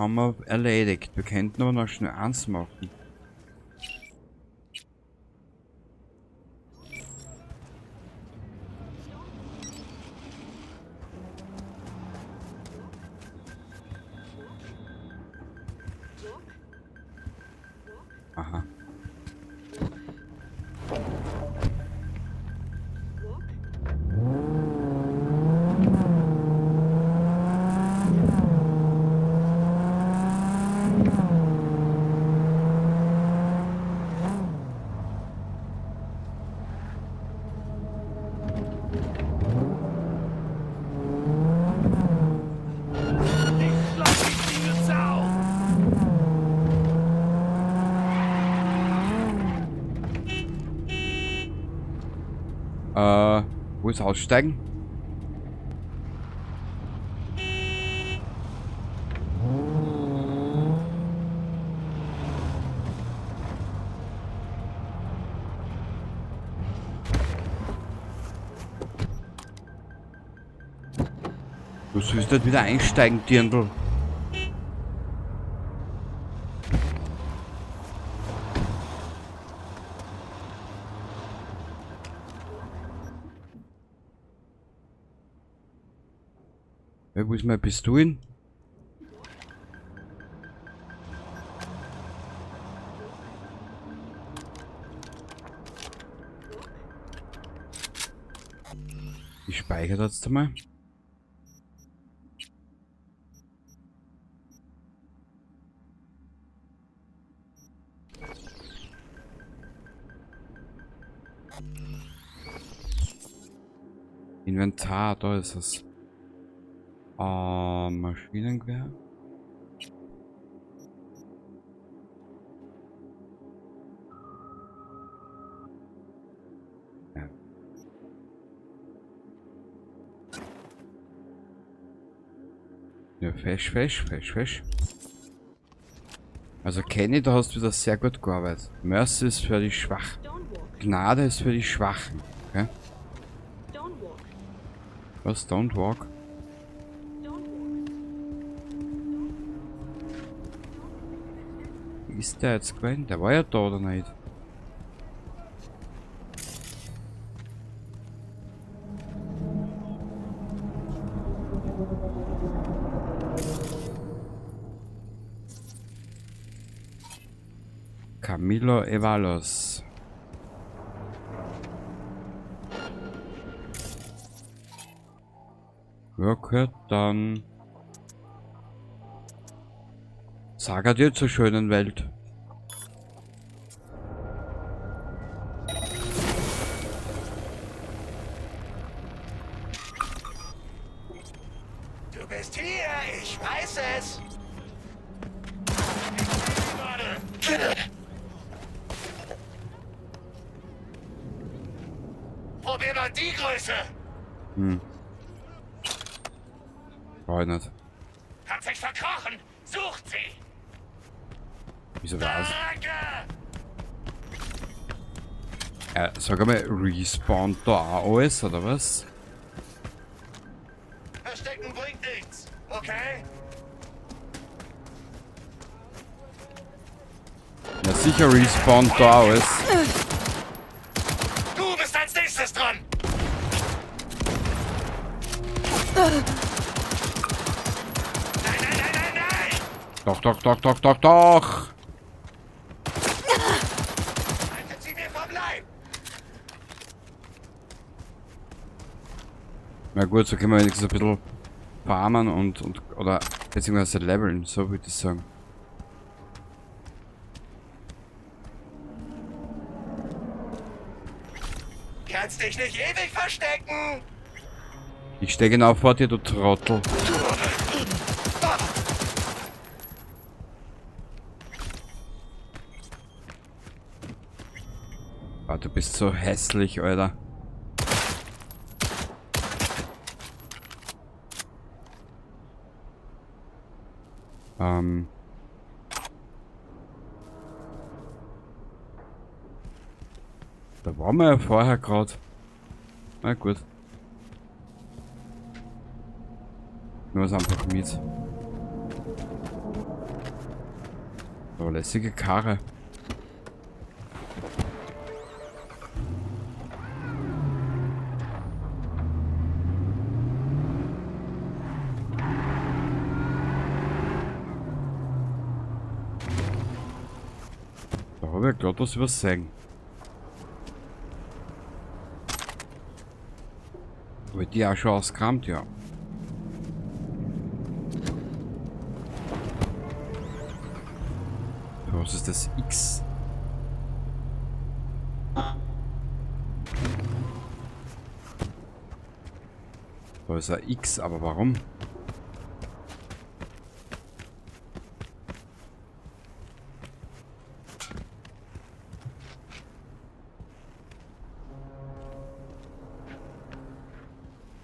haben wir erledigt. Wir könnten aber noch schnell eins machen. Aha. Wo ist aussteigen? Du sollst nicht wieder einsteigen, Dirndl. Ja, wo ist meine Pistolen? Ich speichere das jetzt einmal. Inventar, da ist es. Maschinengewehr. Ja. Ja, fesch, fesch, fesch, fesch. Also Kenny, da hast du wieder sehr gut gearbeitet. Mercy ist für die Schwachen. Gnade ist für die Schwachen. Okay? Was? Don't walk? Wie ist der jetzt gewesen? Der war ja da, oder nicht? Camilo Evalos. Ja, okay, dann sag adieu zur schönen Welt. Du bist hier, ich weiß es. Probier mal die Größe. Brauch ich nicht. Hat sich verkrochen. Sucht sie. Wieso war's? Danke. Sag einmal, respawnt da auch alles, oder was? Verstecken bringt nichts, okay? Na sicher respawnt da alles. Du bist als nächstes dran! Nein, nein, nein, nein, nein! Doch, doch, doch, doch, doch, doch! Haltet sie mir vom Leib! Na gut, so können wir wenigstens ein bisschen farmen und oder beziehungsweise leveln, so würde ich sagen. Kannst dich nicht ewig verstecken! Ich stehe genau vor dir, du Trottel. Ah, du bist so hässlich, Alter. Da waren wir ja vorher grad. Na gut. Nehmen wir's einfach mit. Aber lässige Karre. Da habe ich glatt was übersehen. Habe ich die auch schon ausgekramt? Ja. Was ist das X? Da ist ein X, aber warum?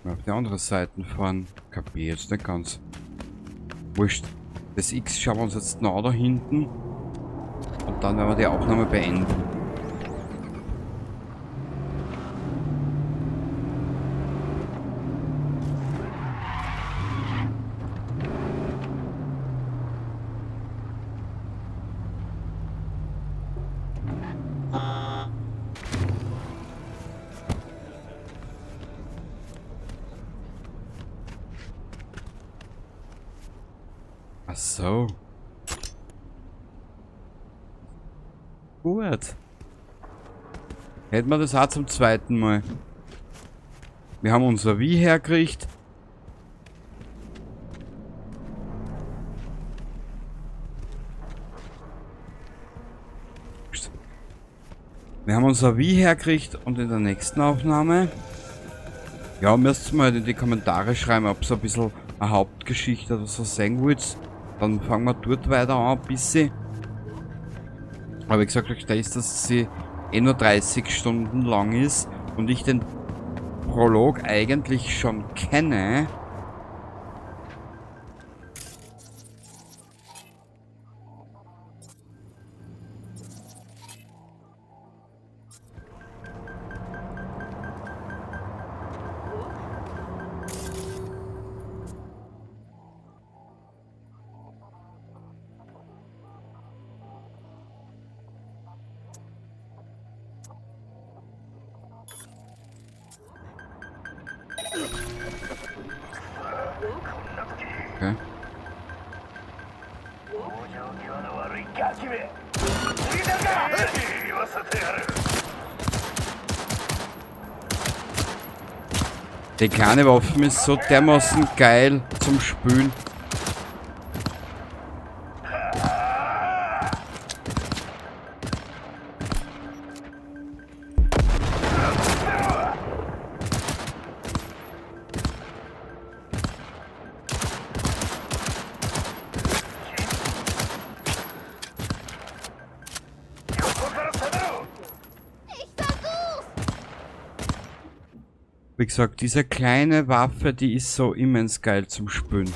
Auf die andere Seite fahren. Kapier jetzt nicht ganz. Wurscht. Das X schauen wir uns jetzt noch da hinten. Und dann werden wir die Aufnahme beenden. Ach so. Gut. Hätten wir das auch zum zweiten Mal. Wir haben unser Wii hergekriegt. Wir haben unser Wii hergekriegt und in der nächsten Aufnahme... Ja, müsst ihr mal in die Kommentare schreiben, ob es ein bisschen eine Hauptgeschichte oder so sehen wollt. Dann fangen wir dort weiter an, ein bisschen. Aber wie gesagt, da ist, dass sie eh nur 30 Stunden lang ist und ich den Prolog eigentlich schon kenne. Okay. Die kleine Waffe ist so dermaßen geil zum Spülen. Wie gesagt, diese kleine Waffe, die ist so immens geil zum Spülen.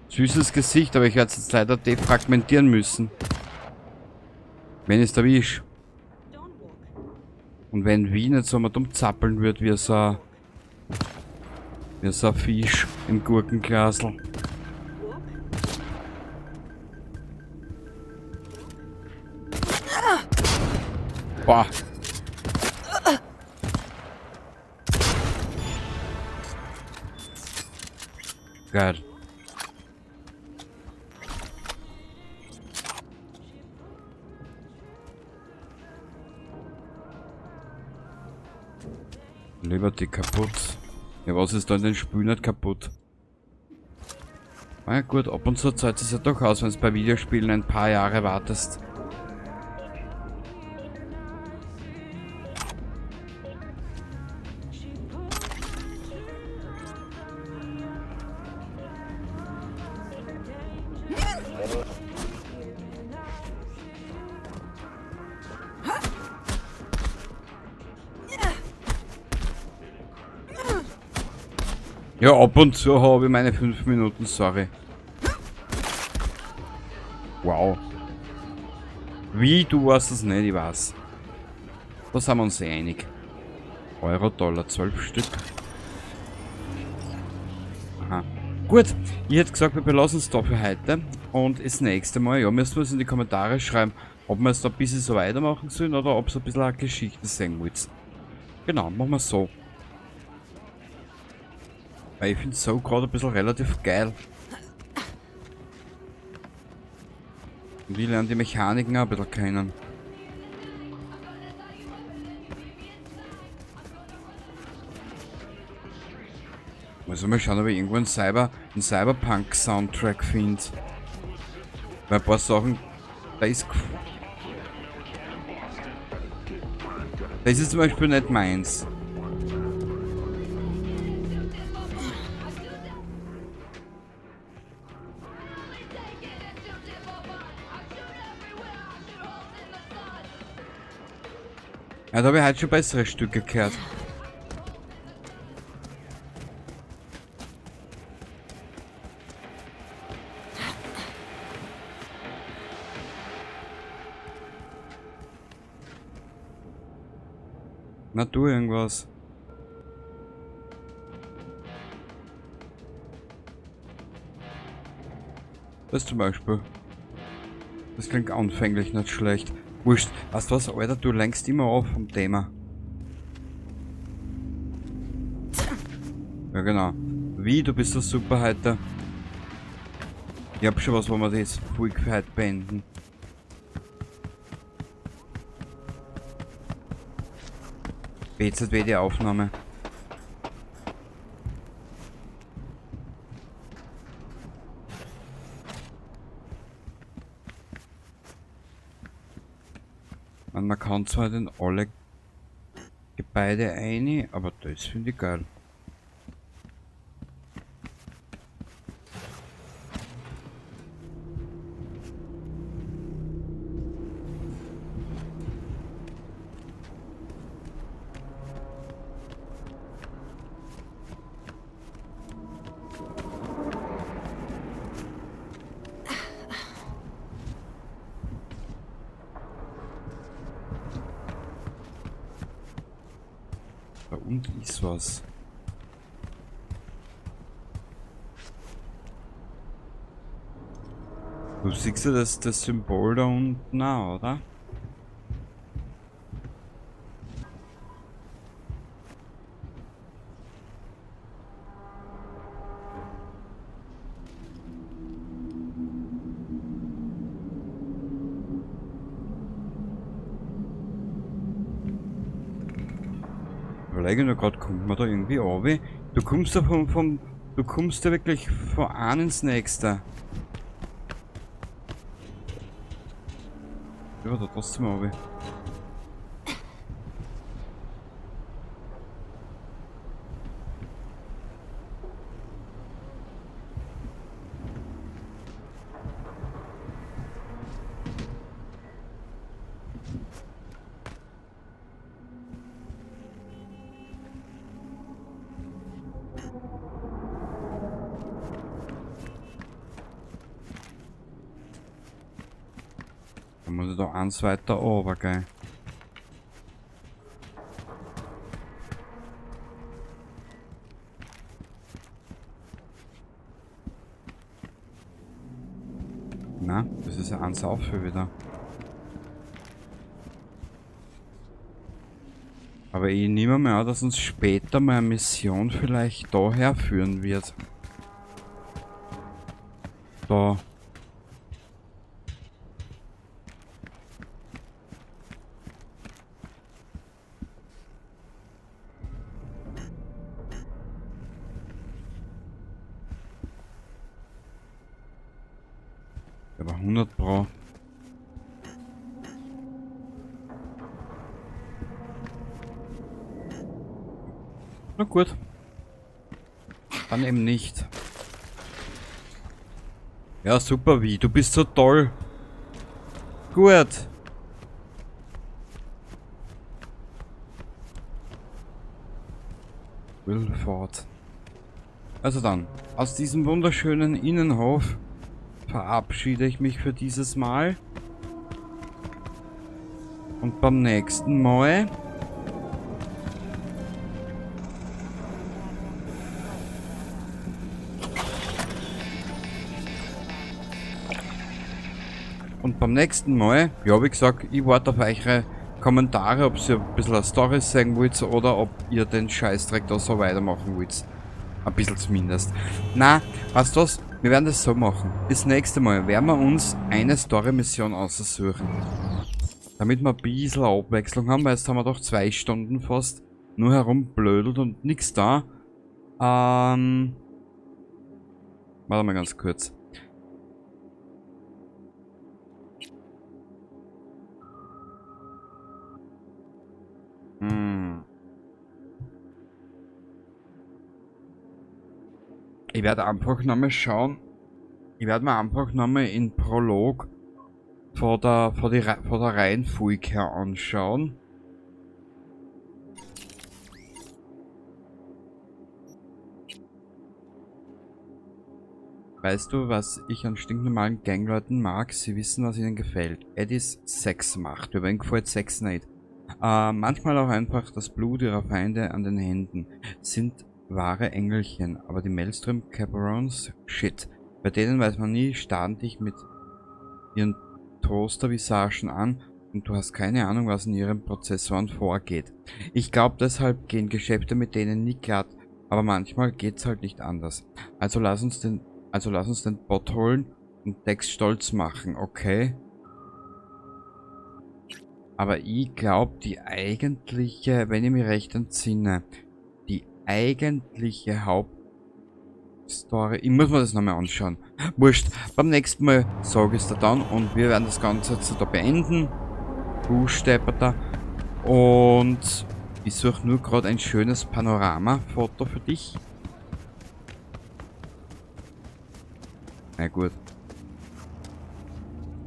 Süßes Gesicht, aber ich werde es jetzt leider defragmentieren müssen. Wenn es da ist. Und wenn Wii nicht so mal dumm zappeln wird, wie so ein Fisch im Gurkenglasl. Boah. Geil. Liberty kaputt. Ja, was ist da in den Spülen nicht kaputt? Na ja, gut, ab und zu zahlt es ja doch aus, wenn du bei Videospielen ein paar Jahre wartest. Ja, ab und zu habe ich meine 5 Minuten, sorry. Wow. Wie, du weißt es nicht, ich weiß. Da sind wir uns eh einig. Euro, Dollar, 12 Stück. Aha. Gut, ich hätte gesagt, wir belassen es da für heute. Und das nächste Mal, ja, müssen wir es in die Kommentare schreiben, ob wir es da ein bisschen so weitermachen sollen oder ob es ein bisschen eine Geschichte sehen wollt. Genau, machen wir es so. Weil ich finde es so gerade ein bisschen relativ geil. Und ich lerne die Mechaniken auch ein bisschen kennen. Muss mal schauen, ob ich irgendwo einen Cyberpunk-Soundtrack finde. Weil ein paar Sachen, da ist... Das ist zum Beispiel nicht meins. Ja, da habe ich heute schon bessere Stücke gehört. Na, tu irgendwas. Das zum Beispiel. Das klingt anfänglich nicht schlecht. Wurscht. Weißt du was, Alter, du lenkst immer auf vom Thema. Ja, genau. Wie, du bist so super heute. Ich hab schon was, wo wir das Folge für heute beenden. BZW die Aufnahme. Man kann zwar in alle Gebäude rein, aber das finde ich geil. Da unten ist was. Du siehst ja das Symbol da unten auch, oder? Überlege nur grad, kommt man da irgendwie runter? Du kommst da du kommst da wirklich von einem ins nächste. Ich war da trotzdem runter. Da muss ich da eins weiter runter, gell? Na, das ist ja eins auf für wieder. Aber ich nehme mal an, dass uns später mal eine Mission vielleicht daher führen wird. Da. Aber 100 Pro. Na gut. Dann eben nicht. Ja, super, wie. Du bist so toll. Gut. Wilford. Also dann, aus diesem wunderschönen Innenhof verabschiede ich mich für dieses Mal. beim nächsten Mal... Und beim nächsten Mal, ja, wie gesagt, ich warte auf eure Kommentare, ob ihr ein bisschen eine Story sehen wollt oder ob ihr den Scheißdreck da so weitermachen wollt. Ein bisschen zumindest. Na, weißt du was? Wir werden das so machen. Das nächste Mal werden wir uns eine Story-Mission aussuchen. Damit wir ein bisschen Abwechslung haben, weil jetzt haben wir doch 2 Stunden fast nur herumblödelt und nix da. Warte mal ganz kurz. Ich werde einfach nochmal schauen. Ich werde mir einfach nochmal in Prolog vor der Reihenfolge her anschauen. Weißt du, was ich an stinknormalen Gangleuten mag? Sie wissen, was ihnen gefällt. Eddies Sex macht. Über ihn gefällt Sex nicht. Manchmal auch einfach das Blut ihrer Feinde an den Händen. Sind wahre Engelchen, aber die Maelstrom Caperons, shit. Bei denen weiß man nie, starren dich mit ihren Toaster-Visagen an und du hast keine Ahnung, was in ihren Prozessoren vorgeht. Ich glaub, deshalb gehen Geschäfte mit denen nie glatt, aber manchmal geht's halt nicht anders. Also lass uns den Bot holen und Dex stolz machen, okay? Aber ich glaub, die eigentliche, wenn ich mich recht entsinne, die eigentliche Hauptstory, ich muss mir das nochmal anschauen. Wurscht, beim nächsten Mal sage ich's dir dann und wir werden das Ganze jetzt da beenden. Buchstäber. Und ich suche nur gerade ein schönes Panorama-Foto für dich. Na gut.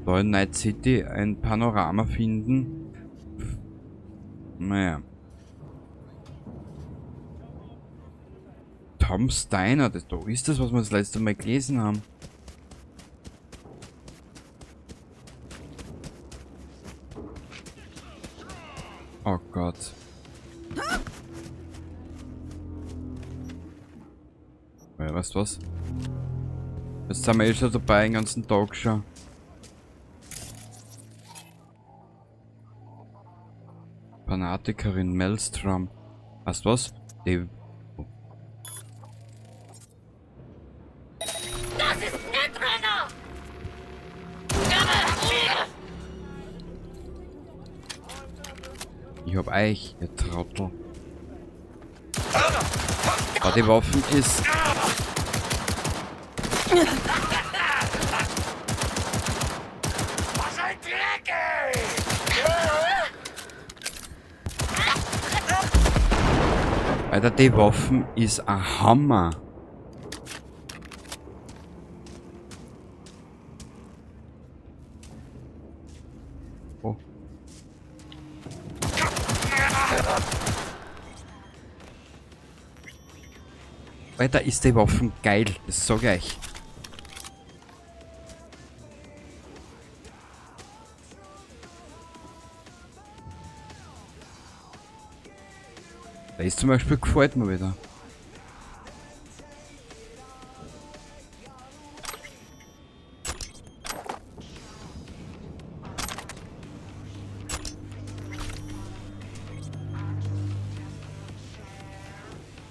Da in Night City ein Panorama finden. Naja. Tom Steiner, das, da ist das, was wir das letzte Mal gelesen haben. Oh Gott. Ja, weißt du was? Jetzt sind wir eh schon dabei, den ganzen Tag schon. Fanatikerin Maelstrom. Weißt du was? Die. Das ist Netrunner! Ich hab euch, ihr Trottel. Aber die Waffen ist. Was ein Dreck, ey! Alter, die Waffen ist ein Hammer. Oh. Alter, ist die Waffen geil, das sag ich euch. Da ist zum Beispiel gefällt mir wieder.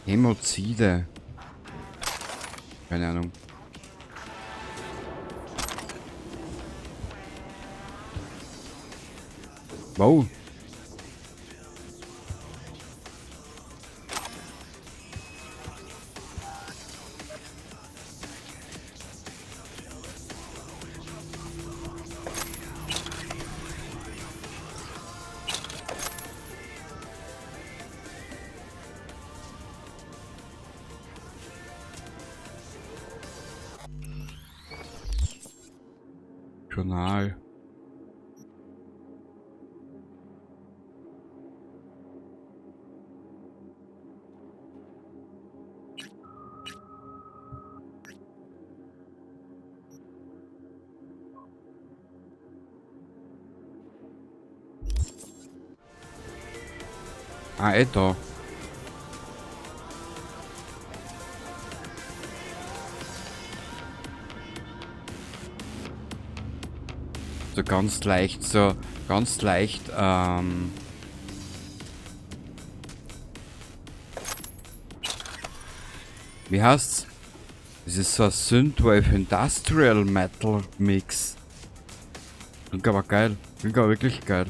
Hämozide. Keine Ahnung. Wow. Journal. Ah, eh da. So ganz leicht, so ganz leicht, wie heißt's? Das ist so ein Synthwave Industrial Metal Mix. Klingt aber geil. Klingt aber wirklich geil.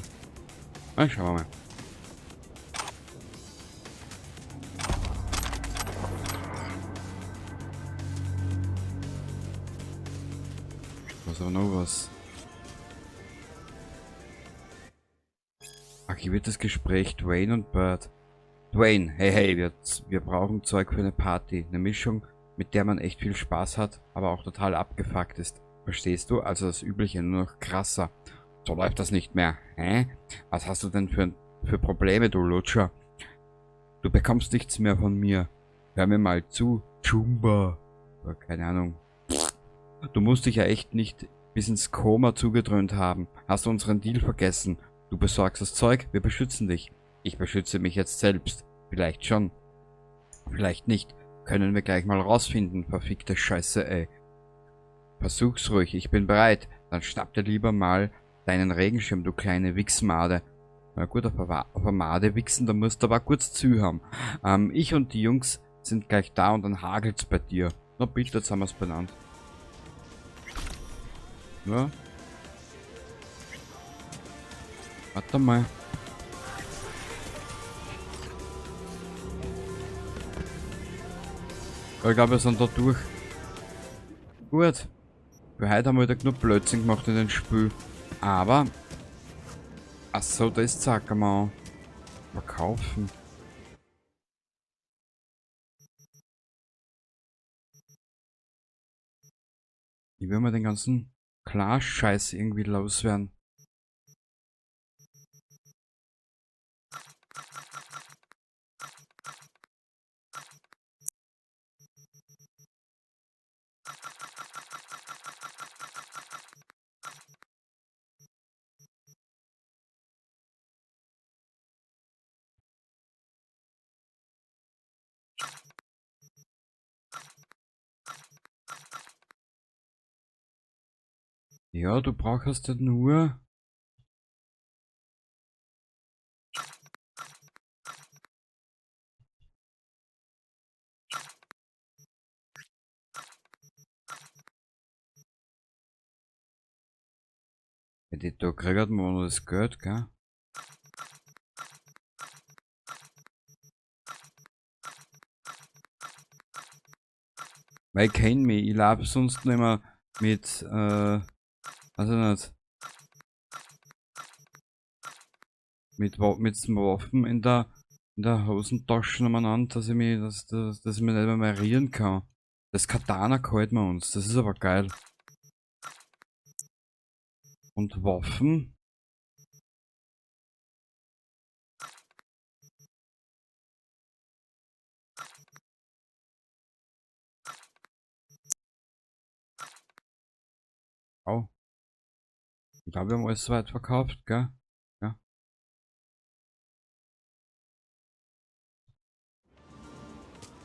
Na, schauen wir mal. Was aber noch was? Archiviert das Gespräch Dwayne und Bird. Dwayne, hey, hey, wir brauchen Zeug für eine Party. Eine Mischung, mit der man echt viel Spaß hat, aber auch total abgefuckt ist. Verstehst du? Also das Übliche, nur noch krasser. So läuft das nicht mehr. Hä? Was hast du denn für Probleme, du Lutscher? Du bekommst nichts mehr von mir. Hör mir mal zu, Chumba. Oder keine Ahnung. Du musst dich ja echt nicht bis ins Koma zugedröhnt haben. Hast du unseren Deal vergessen? Du besorgst das Zeug, wir beschützen dich. Ich beschütze mich jetzt selbst. Vielleicht schon. Vielleicht nicht. Können wir gleich mal rausfinden, verfickte Scheiße, ey. Versuch's ruhig, ich bin bereit. Dann schnapp dir lieber mal deinen Regenschirm, du kleine Wichsmade. Na gut, auf eine Made wichsen, da musst du aber kurz zuhören. Ich und die Jungs sind gleich da und dann hagelt's bei dir. Na bitte, jetzt haben wir's benannt. Ja. Warte mal. Ich glaube, wir sind da durch. Gut. Für heute haben wir wieder genug Blödsinn gemacht in den Spiel. Aber. Achso, das zack mal. Verkaufen. Ich will mal den ganzen Klarscheiß irgendwie loswerden. Ja, du brauchst ja nur... Ja, die da kriegt man noch das Geld, gell? Weil ich kenn mich, ich lauf sonst nicht mehr mit, weiß ich nicht. Mit den Waffen in der Hosentasche umeinander, dass ich mich, dass ich mich nicht mehr rieren kann. Das Katana gehalten wir uns, das ist aber geil. Und Waffen? Au. Ich glaube, wir haben alles soweit verkauft, gell? Ja.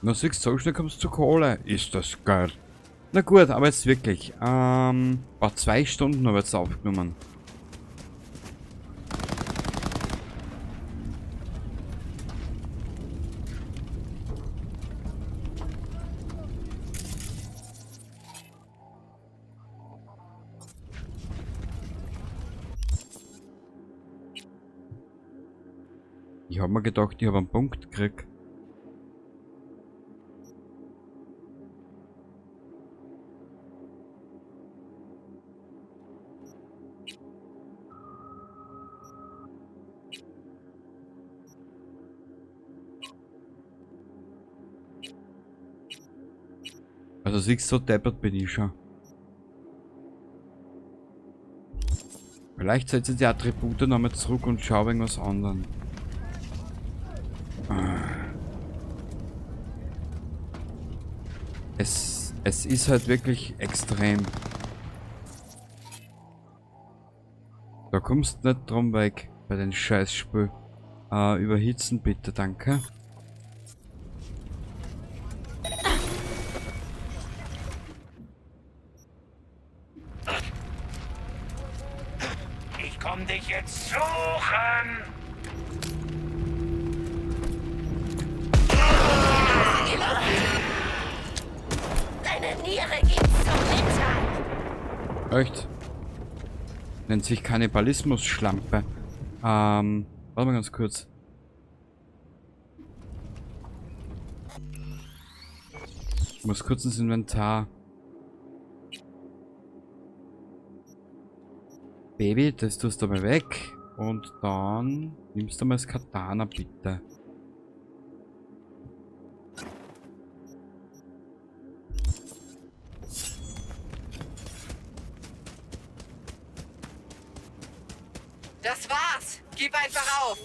Na siehst du, so schnell kommst du zu Kohle. Ist das geil. Na gut, aber jetzt wirklich. War 2 Stunden habe ich jetzt aufgenommen. Ich hab mir gedacht, ich hab einen Punkt gekriegt. Also siehst du, so deppert bin ich schon. Vielleicht setze ich die Attribute nochmal zurück und schau irgendwas anderen. Es ist halt wirklich extrem. Da kommst du nicht drum weg bei den Scheißspiel. Überhitzen bitte, danke. Ich komm dich jetzt suchen! Deine Niere gibt's zum Mittag! Echt? Nennt sich Kannibalismus-Schlampe. Warte mal ganz kurz. Ich muss kurz ins Inventar. Baby, das tust du mal weg. Und dann nimmst du mal das Katana, bitte. Das war's. Gib einfach auf.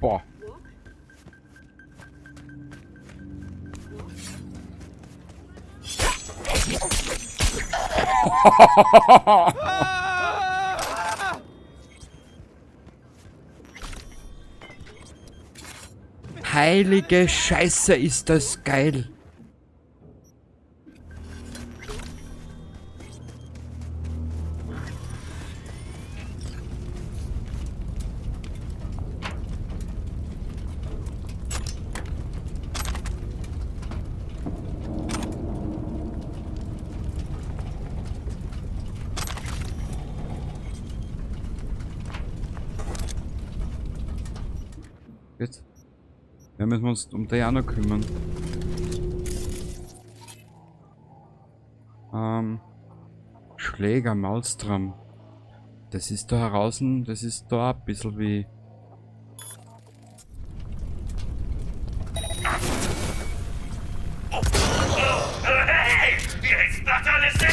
Boah. Heilige Scheiße, ist das geil. Jetzt. Ja, müssen wir uns um Diana kümmern. Schläger, Maelstrom. Das ist da heraus, das ist da ein bisschen wie... Hey! Jetzt macht alles Sinn!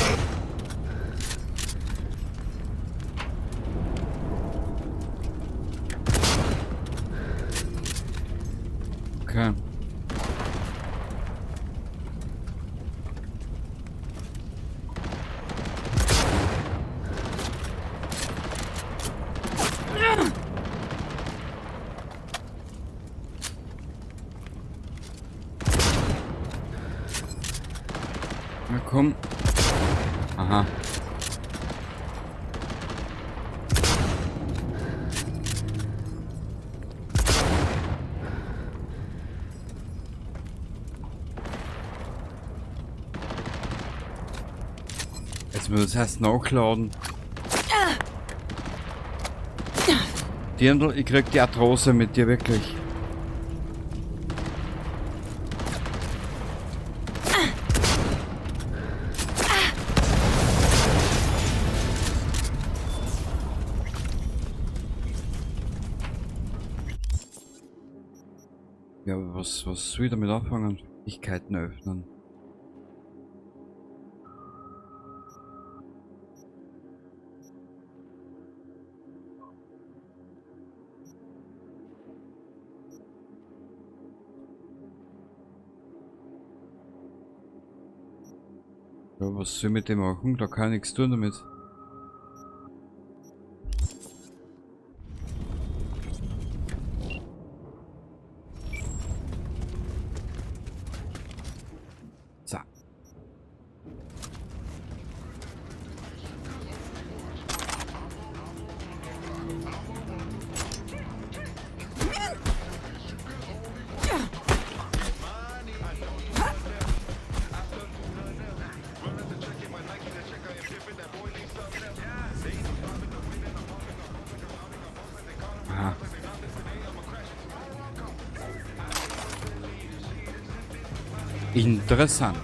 Okay. Na komm. Aha. Jetzt muss ich erst nachladen. Dirndl, ich krieg die Arthrose mit dir, wirklich. Ja, aber was soll ich damit anfangen? Fähigkeiten öffnen. Ja, was soll ich mit dem machen? Da kann ich nichts tun damit. So. Aha. Interessant.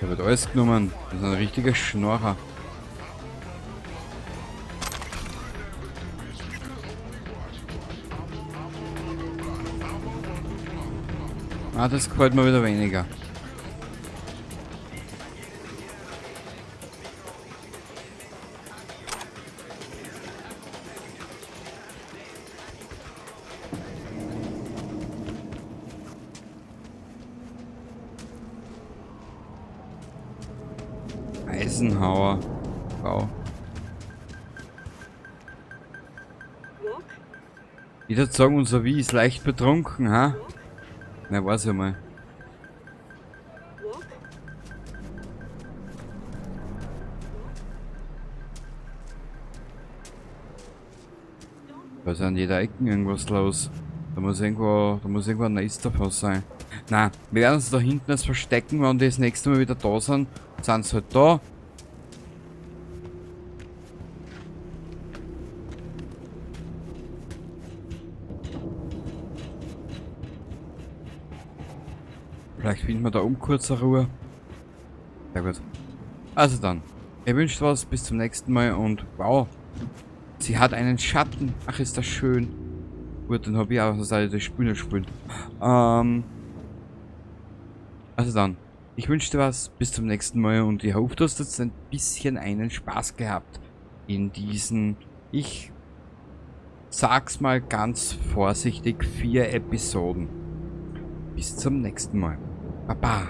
Da wird alles genommen. Das ist ein richtiger Schnorrer. Ah, das gefällt mir wieder weniger. Eisenhower. Wow. Ich würde sagen, unser Wie ist leicht betrunken, ha? Na, weiß ich mal. Da ist an jeder Ecke irgendwas los. Da muss irgendwo ein Nest davon sein. Na, wir werden uns da hinten jetzt verstecken, wenn die das nächste Mal wieder da sind. Sind sie halt da. Vielleicht finden wir da um kurze Ruhe. Sehr gut. Also dann. Ihr wünscht was, bis zum nächsten Mal und wow. Sie hat einen Schatten. Ach, ist das schön. Gut, dann habe ich auch das Spiel nicht spielen. Also dann. Ich wünsche dir was. Bis zum nächsten Mal und ich hoffe, du hast jetzt ein bisschen einen Spaß gehabt in diesen, ich sag's mal ganz vorsichtig, 4 Episoden. Bis zum nächsten Mal. Baba.